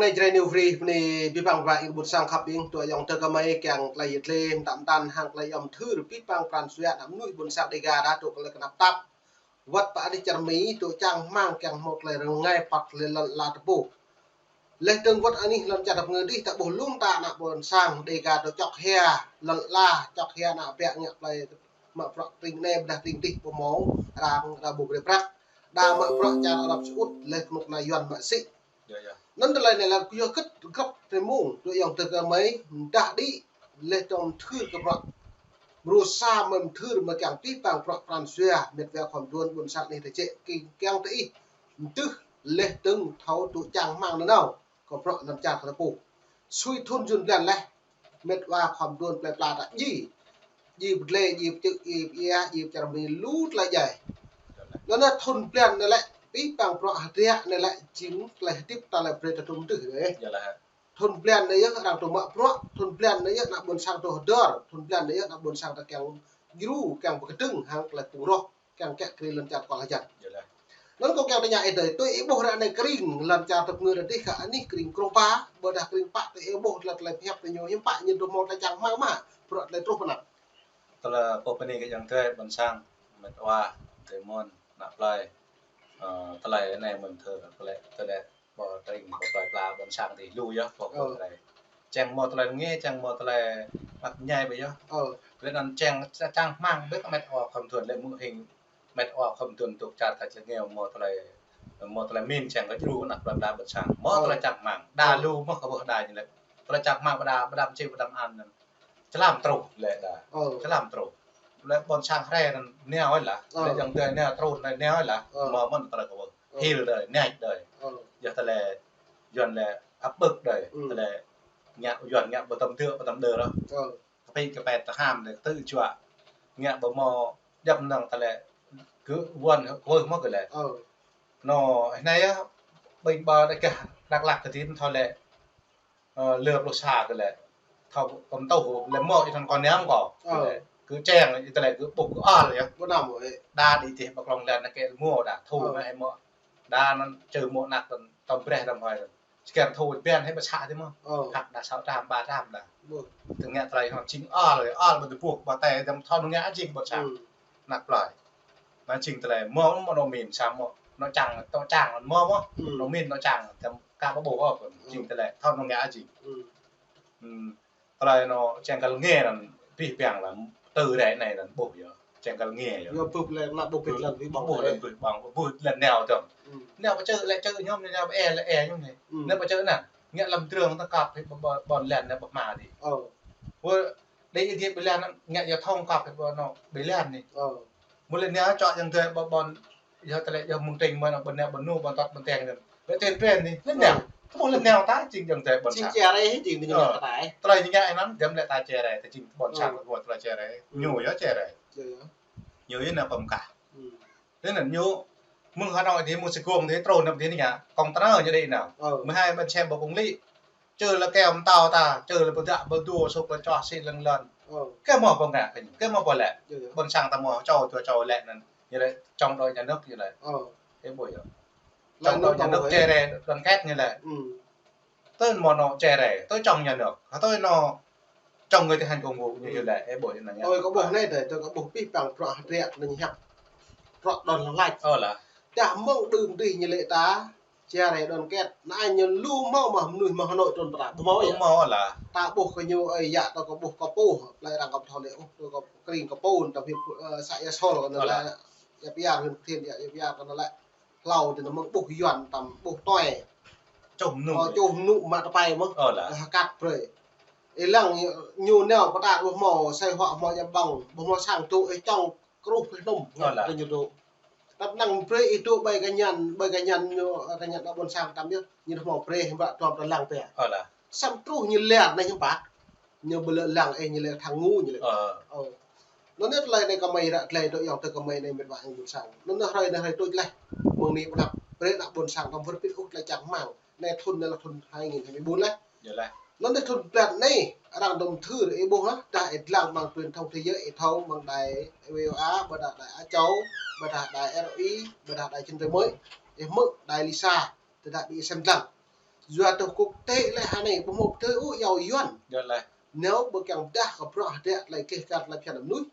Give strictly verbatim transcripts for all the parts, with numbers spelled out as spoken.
Anai Jrai New Free, bơni abih bang ƀing ƀôn sang khăp ƀing, tui ayŏng adơi gơmơi kiăng tơlơi yit lĕ, mơtam mơtam hăng tơlơi yom thur, abih bang pran jua ană mơnuih ƀôn sang Dega ta tŭ kơ tơlơi kơnăp tap. Wơ̆t pơ anih čar Mi, tŭ čang rơmang kiăng hmâo tơlơi rơngai păt lĕ lŏn ala ta pô. Leh dơ̆ng wơ̆t anih lŏn čar ta pơngơ̆ dih ta ƀuh lŏm ta ană ƀôn sang Dega tŭ čŏk hia, lŏn ala čŏk hia ană ƀiă ngă plơi mă bruă tring anai ƀôdah tring dih pơmâo, arăng ta ƀu brơi prăk. Đa mă bruă čar Arab Saudi leh kơnuk kơna Yuan mă sĭ. Yơh, yơh. Anŭn tơlơi anai lĕ kơ yua kơ găp tơmŭng, tui ayŏng adơi gơmơi, mơdah đĭ, leh dơ̆ng thur kơ bruă. Mrô sa mơ̆n thur mơ̆ kiăng abih bang bruă pran jua, met wa khom duôn ƀôn sang anih ta čĕ, kiăng, kiăng tơ ih, mơdưh, leh dơ̆ng thâo tŭ čang rơmang nanao, kơ bruă lŏn čar ta pô. Sui thŭn jun blan leh, met wa khom duôn plơi pla ta ji. Ji pơdlai, ji pơčư̆, ji pơiă, ji pơčar Mi lu tơlơi jai. Anŭn thŭn blan anai lĕ, abih bang bruă hơdră anai lĕ, jing tơlơi hơdip ta lĕ brơi ta tŭ mơdưh dih. Yơh lah. Thŭn blan anai yơh arăng tŭ mă bruă, thŭn blan anai yơh ană ƀôn sang tŭ hơdơr, thŭn blan anai yơh ană ƀôn sang ta kiăng djru, kiăng pơkơdơ̆ng hăng tơlơi pơrôh, kiăng kiă kriê lŏn čar kơ lŏn hơjăn. Yơh lah. Anŭn kâo kiăng tơña ih dơi, tui ih ƀuh ră anai kring lŏn čar ta pơngơ̆ dih kơ anih kring Krông Pa, ƀôdah kring pă tui ih ƀuh tơlơi, tơlơi pơhiăp tơ ñu hiư̆m pă ñu tŭ hmâo tơlơi čang rơmang mă, bruă tơlơi truh pơ anăp. Tơlơi pô bơni kơ ayŏng adơi ƀôn sang, met wa, tơmŭn, ană plơi. Ơ, tơlơi anai mơ̆n thur, tơlơi, tơlơi pô tring, pô plơi pla ƀôn sang dih lu yơh, pô, pô tơlơi. Čang hmâo tơlơi rơngai, čang hmâo tơlơi măk ñai ƀu yơh. Leh anŭn čang, čang rơmang ƀĕ kơ met wa khom duôn lĕ mơ̆ng hing, met wa khom duôn tŭ čar ta čơngeo hmâo tơlơi, hmâo tơlơi min čang kơ djru ană plơi pla ƀôn sang. Hmâo tơlơi čang rơmang, đa lu mơ̆ kơ ƀuh đa ñu lĕ. Tơlơi čang rơmang ƀôdah, ƀôdah mơčĭ ƀôdah mơan anŭn. Čơlam truh lĕ đa. Čơlam truh. Lĕ ƀôn sang hrơi anŭn nao ơi lah. Lĕ ayŏng adơi nao truh anai nao ơi lah. Hmâo mơ̆n tơlơi kơ ƀuh. Hil đơi, nač đơi. Yơh tơlơi Yuan lĕ áp bức đơi. Tơlơi ngă Yuan ngă ƀu tơm tơ̆, ƀu tơm đơ ră. Kơpĭ kơpet tơham đơi, tơ̆ juă. Ngă ƀu hmâo djŏp năng tơlơi kơ Yuan kơ mơ̆ kơ lĕ. Anŭn, anai yơh, ƀing ƀă đa kơ Dak Lak kơ tin thâo lĕ. Ơ, lơ pluh sa kơ lĕ. Thâo pơm tŭ lĕ mơ̆ ih thâo kơ nem kơ. Kơ čang ih tơlơi kơ ƀuh kơ ăl yơh. Đa đĭ tih ƀă klŏng lĕ anai kơ mơ̆ đa thâo mơ̆ ih mơ̆. Đa anŭn čơ mơ̆ anăk tơm breh tơm hơi. Čơkeng thâo ƀiăn hơi ƀă sa tih mơ̆. Hăk đa sa trăm ba trăm đa. Tơngă tơlơi hŏ jing ăl, ăl ƀă tơƀuh ƀă tơ̆ tơm thâo nơ̆ng ngă jing ƀă sa. Anăk plơi. Anŭn jing tơlơi mơ̆, mơ̆ anŏ min sa mơ̆. Anŏ čang, anŏ čang mơ̆ mơ̆. Anŏ min anŏ čang tơm Kơ ƀu ƀuh ôh, jing tơlơi, thâo nơ̆ng ngă jing. Tơlơi anŏ čang kơ lĕ ngă anŭn, abih bang lăm tơ ră anai anŭn ƀuh yơh. Čang kơ lĕ ngă yơh. Yơh ƀuh lĕ, ană ƀuh ƀuh lăn abih bang. Ƀuh lăn abih bang, ƀuh lăn nao tơm. Nao pơ čư̆ lĕ čư̆ ñom, nao pơ ê lĕ ê ñom anai. Nao pơ čư̆ anŭn, ngă lăm drơ̆ng tơkăp hĭ ƀôn, ƀôn lăn anai ƀă hma dih. Ơ. Ƀu đĭ ih dih ƀơi lăn anŭn, ngă yơh thong kăp hĭ ƀôn anŏ ƀơi lăn anai. Ơ. Mơ̆ lĕ nao čŏk ayŏng adơi ƀôn, ƀôn yơh tơlơi yơh mơ̆ng tring mơ̆n ƀôn nao ƀôn nu ƀôn tŏt ƀôn teng anŭn. Lĕ tren tren anai, lĕ nao. Ơ. Mơ̆ lĕ nao ta jing ayŏng adơi ƀôn sang. Jing čar ih jing anai ta tai. Tơlơi anai anŭn, djŏp lĕ ta čar ih, ta jing ƀôn sang ƀôn tơlơi čar ih. Ñu yơh čar ih. Yơh, yơh. Ñu yơh nao pơm kah. Thế nên ñu mơ̆ng Hà Nội thì mơ̆ng Sài Gòn thì trôi nao thì anai ngă, công ty ñu đĭ nao. Ơ. Mười hai bên xem bộ công lý. Čơ lĕ kơ mơtâo ta, čơ lĕ pơdă pơdua sôk lĕ čoh sĭ lăng lăn. Ơ. Kơ mơ̆ pơngă kơ ñu, kơ mơ̆ pơlĕ. Yơh, yơh. Ƀôn sang ta mơ̆ čô, čô, čô lĕ anŭn. Ñu lĕ čŏng đôč nhà nước ñu lĕ. Ơ. Ê ƀuh yơh. Lăng čŏng đôč nhà nước ơi. Chia rẽ đoàn kết ñu lĕ. Tơl mơ̆ anŏ chia rẽ, tơl čŏng nhà nước. Hă tơl anŏ chống người thi hành công vụ ñu yơh lĕ, ê ƀuh anŭn ñu. Ơi, kơ ƀuh anai dơi, tơl kơ ƀuh abih bang bruă hơdră anŭn ñu hiăp. Bruă đon lăng lač. Ơ lah. Čah mơ̆ng đưm dih ñu lĕ ta, chia rẽ đoàn kết. Anai ñu lu hmâo mơ̆ mơnuih mơ̆ng Hà Nội trŭn pơ ta, ƀu hmâo yơh. Ƀu hmâo lah. Ta ƀuh kơ ñu ơi yă tơ kơ ƀuh kơ pô, plơi arăng kơ thâo lĕ ôh, tơ kơ kring kơ pô, ta ƀuh, ơ, xã Ia Sôl kơ anŭn lah. Ia Piar, huyện Phú Thiện, Ia, Ia Piar kơ anŭn lah. Hlâo dih anŭn mơ̆ng ƀuh Yuan tăm ƀuh tui. Čuh mơnŭ. Ơ, čuh mơnŭ mă tơpai mơ̆. Ơ lah. Hơkat brơi. Ih lăng ñu nao pơ ta ƀu hmâo, sai huă hmâo jăm ƀăng, ƀu hmâo sang tŭ ih čŏng kruh kơ hnŭm. Ơ lah. Ñu tŭ. Tăp năng brơi ih tŭ ƀơi kơ ñan, ƀơi kơ ñan ñu, kơ ñan ană ƀôn sang tăm yơh. Ñu hmâo brơi hĭ ƀă tuăm tơ lăng pia. Ơ lah. Samơ̆ truh ñu lĕ anai ñu ƀă. Ñu ƀu lĕ lăng ih ñu lĕ thang ngu ñu lĕ. Ơ. Ơ. Anŭn anai tơlơi anai gơmơi ră tơlơi tui ayŏng adơi gơmơi anai met wa ƀôn sang. Anŭn anai hrơi anai hrơi tuč laih. Mơ̆ng anai pơ anăp brơi ană ƀôn sang tăm wơr bĭt ôh tơlơi čang rơmang. Anai thŭn anai lah thŭn hai nghìn hai mươi bốn laih. Yơh lah. Anŭn anai thŭn blan anai arăng tŭm thur ih ƀuh lah. Dah ih lăng mơ̆ng truyền thông thế giới ih thâo mơ̆ng đài V O A, ƀôdah đài Á Châu, ƀôdah đài R O I, ƀôdah đài Chân Trời Mới. Ih hmư̆ đài Lisa, tơdah ƀing ih sem lăng. Yua tơlơi quốc tế lĕ hơnai, ƀu hmâo tơlơi ôh iâu Yuan. Yơh lĕ. Nao ƀu kiăng pơdah kơ bruă hơdră tơlơi keh kăt tơlơi phiăn mơnuih.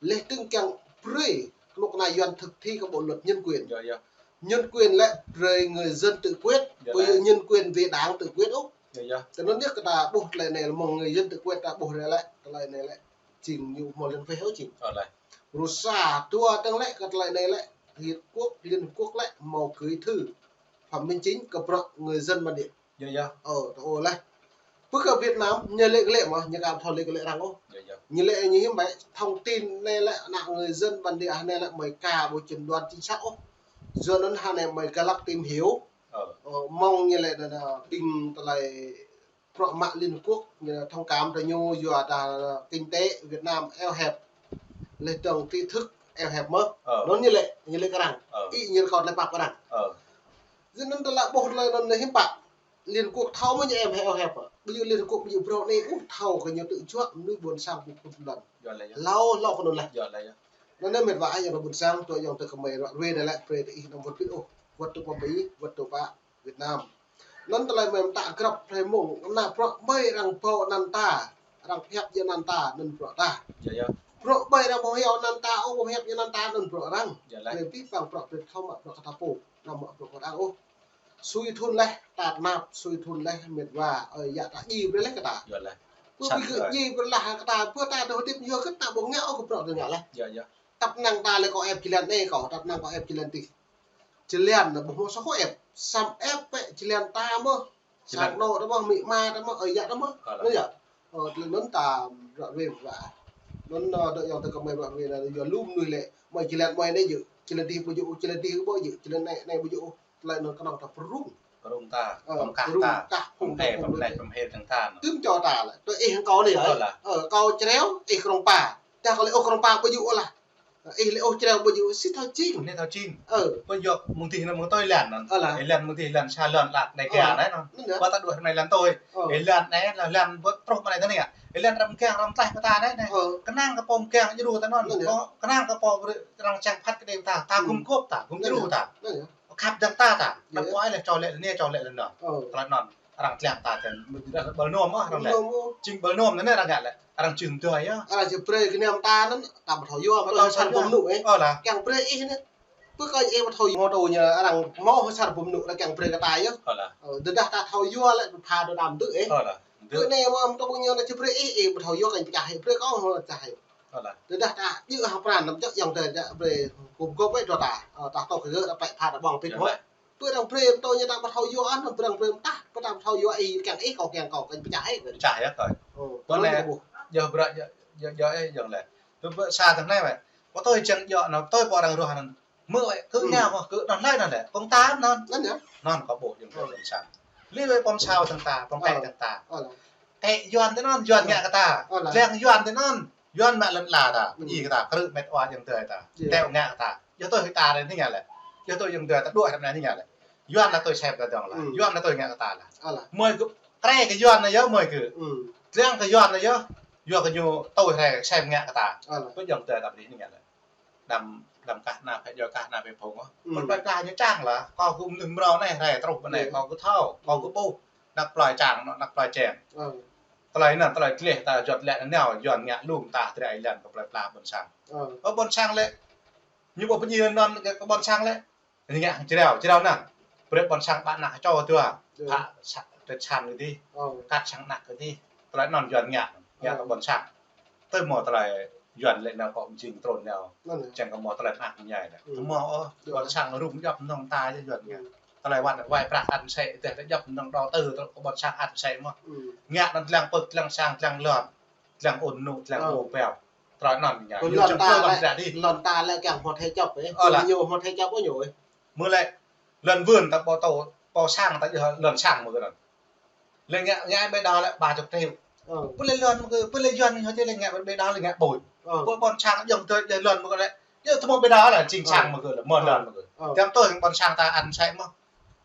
Leh tơ̆ng kiăng brơi kơnuk kơna Yuan thực thi kơ bộ luật nhân quyền. Yơh, yơh. Nhân quyền lĕ brơi người dân tự quyết, yơh, ƀu djơ̆ nhân quyền về đảng tự quyết ôh. Yơh, yơh. Tơl anŭn yơh kơ ta ƀuh tơlơi anai lĕ mơ̆ng người dân tự quyết ta ƀuh rai lĕ, tơlơi anai lĕ jing ñu hmâo liên phê hơ̆ jing. Ơ, lĕ. Rusa tua tơ̆ng lĕ kơ tơlơi anai lĕ, Hiệp Quốc, Liên Hợp Quốc lĕ hmâo gửi thư Phạm Minh Chính kơ bruă người dân bản địa. Yơh, yơh. Ơ, tơ ôh lĕ. Pơ kơ Việt Nam, ñu lĕ kơ lĕ mơ̆, ñu aka thâo lĕ kơ lĕ arăng ôh. Yơh, yơh. Ñu lĕ ñu hiư̆m ƀai, thông tin anai lĕ, ană người dân bản địa anai lĕ, mơi ka ƀu chim đoan chính xác ôh. Yua anŭn hơnai mơi ka lăk tìm hiểu. Ơ. Ơ, mơ̆ng ñu lĕ đa, đa, ƀing tơlơi bruă mă Liên Hợp Quốc, ñu thông cảm tơ ñu, yua ta kinh tế Việt Nam eo hẹp. Leh dong tri thức eo hẹp mơ̆. Ơ. Anŭn ñu lĕ, ñu lĕ kơ arăng. Ơ. Ih ñu rơkâo tơlơi pap kơ arăng. Ơ. Yua anŭn tơlơi ƀuh tơlơi anŭn hiư̆m pă. Liên Quốc thâo mơ̆ ñu eo hĕp, eo hĕp. Ƀu djơ̆ Liên Quốc, ƀu djơ̆ bruă anai ôh thâo kơ ñu tŭ juă mơnuih ƀôn sang ƀu kơnơ̆ng lŏn. Yơh lĕ yơh. Hlâo, hlâo kơnơ̆ng lĕ. Yơh lĕ yơh. Anŭn anai mĕt wa ayŏng adơi ƀôn sang, tui ayŏng adơi kơmơi ră ruai anai lĕ, brơi tơ ih anăm wơ̆t bĭt ôh. Wơ̆t tơ pơmĭn, wơ̆t tơ pă Việt Nam. Anŭn tơlơi mơ̆n ta grăp hrơi mông, ană bruă ƀai arăng pô anăn ta, arăng pơhiăp jing anăn ta, anŭn bruă ta. Yơh yơh. Bruă ƀai arăng pơhiăp anăn ta, ôh pơhiăp jing anăn ta, anŭn bruă arăng. Yơh lĕ. Lĕ ƀing pang bruă ƀĭt thâo mă bruă kơ ta pô, anăm mă bruă kơ arăng ôh. Sui thun leh, ta tơnap, sui thun leh, mĕt wa, ơi, yă ta djai brơi leh kơ ta. Yơh lĕ. Pơ sat ƀing gơ̆ ơi. Djai brơi leh kơ ta, pơ ta tơ hơdip yơh kơ ta ƀu ngă ôh kơ bruă tơngia leh. Yơh, yơh. Tăp năng ta lĕ kâo ĕp jơlan anai kâo, tăp năng kâo ĕp jơlan tih. Jơlan anai ƀu hmâo soh kâo ĕp, samơ̆ ĕp pĕ jơlan ta mơ̆. Jơlan. Sang anŏ ta mơ̆, amĭ ama ta mơ̆, ơi yă ta mơ̆. Ơ lĕ. Anŭn yơh. Ơ, tơlơi anŭn ta ră ruai wa. Anŭn, ơ, dŏ ayŏng adơi kơmơi ră ruai anai, yua lu mơnuih lĕ, mơi jơlan mơi anai djơ̆, jơlan tih ƀu djơ̆, jơlan tih ƀu djơ̆, jơlan anai, anai ƀu djơ̆. Tơlơi anŭn kơnơ̆ng ta pơrŭng. Pơrŭng ta, ơ, pơm kah pơrŭng ta, kah pơm pơm he, pơm pơm he, pơm he tơ̆ng ta. Tŭm čô ta lĕ, tui ih hăng kâo anai, ơ, ơ, lĕ. Ơ, kâo Jrao, ih Krông Pa. Dah kâo lĕ ôh Krông Pa ƀu djơ̆ ôh lah. Ih lĕ ôh Jrao ƀu djơ̆ ôh, si thâo jing. Anai thâo jing. Ơ. Pơ yua mơ̆ng tih anŭn mơ̆ng tui lăn anŭn. Ơ lah. Ih lăn mơ̆ng tih lăn sa lăn lăk anai kơ anai anŭn. Anŭn yơh. Pơ ta đuaĭ anai lăn tui. Ơ. Ih lăn anai lah lăn ƀu truh mơ̆ng anai tơ anai. Ih lăn răm kiăng răm tlaih pơ ta anai anai. Ơ. Kơnang kơ pô mơ̆ng kiăng djru ta anŭn. Anŭn yơh. Kơnang kơ pô arăng čang phat kơ đe ta. Ta gum gôp ta, gum djru ta. Anŭn yơh. Khăp dơ̆ng ta ta. Anŭn yơh. Đăm pô ai lĕ čô lĕ anai, čô lĕ anŭn. Ơ. Tơlơi anŭn arăng tlang ta čang ƀơi nôm ôh arăng lĕ. Ƀơi nôm ôh. Jing ƀơi nôm anai arăng ngă lĕ. Arăng čơ̆ng tơdơi yơh. Arăng či brơi kơ anăm ta anŭn, ta ƀu thâo yua, ƀu thâo sat ƀơ̆ng mơnŭ ĕ. Ơ lah. Kiăng brơi ih anai. Pơ kơ ih ƀu thâo yua mơ̆ tơ ñu arăng hmâo sat ƀơ̆ng mơnŭ arăng kiăng brơi kơ ta yơh. Ơ lah. Ơ, tơdah ta thâo yua lĕ pha dơ̆ng đam dơ̆ ĕ. Ơ lah. Dơ̆. Pơ anai mơ̆ tơ ƀơ̆ng ñu anai či brơi ih, ih ƀu thâo yua kiăng pơčah ih, brơi kâo hmâo pơčah ih. Ơ lah. Tơdah ta djơ̆ hăng pran anăm čŏk ayŏng adơi ta brơi gum gôp ĕ dŏ ta. Ơ, ta tŏ kơ gơ̆ ta pĕ pha dơ̆ng ƀơ̆ng pĭt hŏ. Ơ lah. Pơ arăng brơi tơ ñu ta ƀu thâo yua anŭn, brơi brơi mơ̆ tah, pơ ta ƀu thâo yua ih kiăng ih, kâo kiăng kâo, kiăng pơčah ih. Pơčah yơh kâo. Ơ, pơ anai anŭn kâo ƀuh. Yơh bruă, yơh, yơh, yơh, ih ayŏng lĕ. Tơ pơ sa tơ̆ng anai mơ̆. Pơ tui čang yua anŭn, tui pô arăng ruah anŭn. Mơ̆ wơ̆t, kơ ñu mơ̆, kơ anŭn laih anŭn lĕ. Kông ta anŭn. Anŭn yơh. Anŭn kâo ƀuh ayŏng adơi ƀôn sang. Lĕ wơ̆t pô mơsao tơ̆ng ta, pô mơkĕ tơ̆ng ta. Ơ lah. Ơ, Yuan tơ anŭn, Yuan ngă kơ ta. Ơ lah. Leng Yuan tơ anŭn. Yuan mă lŏn ala ta, pơdjai kơ ta, krư̆ mĕt wa ayŏng adơi ta. Yơh. Teo ngă kơ ta. Yua tui hĭ ta anai ngă lĕ. Yua tui ayŏng adơi ta đuaĭ hrăm anai ngă lĕ. Yuan anai tui sep ta dong lah. Yuan anai tui ngă kơ ta lah. Ơ lah. Mơi kơ, krĕ kơ Yuan anai yơh mơi kơ. Leng kơ Yuan anai yơh. Yua kơ ñu tui hrĕ sep ngă kơ ta. Ơ lah. Pơ ayŏng adơi ta pơdjai anai ngă lĕ. Đăm, đăm kah ană phe djơ̆ kah ană phe phung ôh. Pơ plơi pla ñu čang lah, kâo kơ mơnuih mrâo anai, rai truh pơ anai, kâo kơ thâo, kâo kơ ƀuh, anăk plơi čang, anăk plơi čang. Tơlơi anŭn, tơlơi gleh ta juăt lĕ anŭn, Yuan ngă lŏm ta drơi lăn kơ plơi pla ƀôn sang. Ơ ƀôn sang lĕ, ñu ƀu pơdjai anŭn kơ ƀôn sang lĕ, ñu ngă hăng Jrao, Jrao anŭn. Brơi ƀôn sang ƀă anăk čô dua, phă sa-, tơt sang kơ dih, kăt sang anăk kơ dih. Tơlơi anŭn Yuan ngă, ngă kơ ƀôn sang. Tui hmâo tơlơi Yuan lĕ nao kơ mơjing trŭn nao. Anŭn yơh. Čang kơ hmâo tơlơi mơak mơñai nao. Tơ hmâo ôh, ƀôn sang rŭng djŏp mơnơ̆ng ta yơh Yuan ngă. Tơlơi wăt wai prăk ăn sĕ, tơdah djŏp mơnơ̆ng đô tơ, tơ ƀôn sang ăn sĕ mơ̆. Ngă anŭn tlang pơ̆k, tlang sang, tlang lŏn, tlang ôn nŭ, tlang ƀô̆ ƀeo. Tơlơi anŭn ngă. Ñu lŏn čang ta pơ̆k lĕ, lŏn ta lĕ kiăng hmâo thê čŏp ĕ. Ơ lah. Ñu hmâo thê čŏp ôh ñu ĕ. Mơ̆ lĕ, lŏn vườn ta ƀu tŭ, ƀu sang ta djơ̆ lŏn sang mơ̆ kơ anŭn. Lĕ ngă, ngă ƀơi đa lĕ ba chục triệu. Ơ. Pơ lĕ lŏn mơ̆ kơ, pơ lĕ Yuan ñu hơdơi lĕ ngă ƀơi đa lĕ ngă ƀô̆. Ơ. Pơ ƀôn sang ayŏng adơi lŏn mơ̆ kơ lĕ. Yơh tơ hmâo ƀơi đa lĕ jing sang mơ̆ kơ lĕ, mơ̆ lŏn mơ̆ kơ. Ơ. Kiăng tui ƀôn sang ta ăn sĕ mơ̆.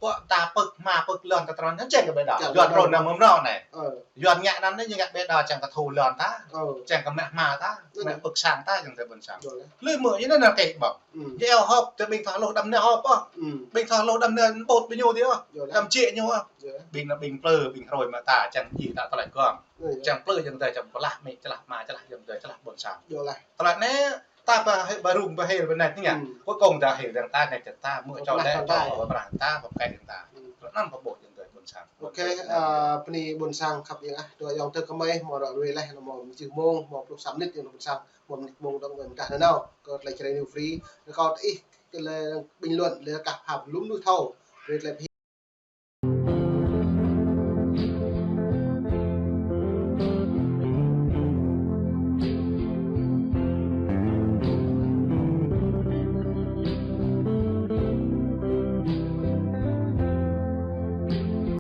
Pơ ta pơ̆k hma pơ̆k lŏn ta trơn, čang kơ ƀĕ đa. Čang Yuan kơ ƀĕ đa. Rŏ nao mơ̆ng rŏ anai. Ơ. Yuan ngă anŭn anai ñu ngă ƀĕ đa čang kơ thu lŏn ta. Ơ. Čang kơ mă hma ta, anŭn mă anai. Pơ̆k sang ta, čang tơ ƀôn sang. Yơh lah. Lui mơ̆ ñu anŭn anai kĕ ƀơ̆ng. Ừ. Ñu eo hŏp, tơ ƀing thâo hluh đăm anai hŏp ôh. Ừ. Ƀing thâo hluh đăm anai ƀôdah ƀing ñu dih ôh. Yơh lah. Đăm či ñu ôh. Yơh lah. Ƀing anŭn ƀing plư, ƀing hrơi mă ta, čang ji ta tơlơi gơ̆ng. Yơh, yơh. Čang plư čang tơ, čang pơlah amĭ, čơlah ama, čơlah ayŏng adơi, čơlah ƀôn sang. Yơh lah. Tơlơi anai, ta pơhil, pơrŭng pơhil ƀơi anai anai. Hmm. Cuối cùng ta hil dăng ta, anai čang ta, mơ̆ čô lĕ, čô pơprah ta, pơkĕ dăng ta. Hmm. Tơlơi anŭn pơƀuh ayŏng adơi ƀôn sang. Ok, ah, bơni ƀôn sang khăp yang ah, dua ayŏng adơi kơmơi, hmâo ră ruai laih, hmâo mơjưh mông, hmâo pluh sa mơnit, ayŏng adơi ƀôn sang, hmâo mơnit mông dong, ƀơi mơdah nanao, kơ tơlơi Jrai New Free, rơkâo tơ ih, kơ lĕ bình luận, lĕ kah pha lŭm lu thâo, ruai tơlơi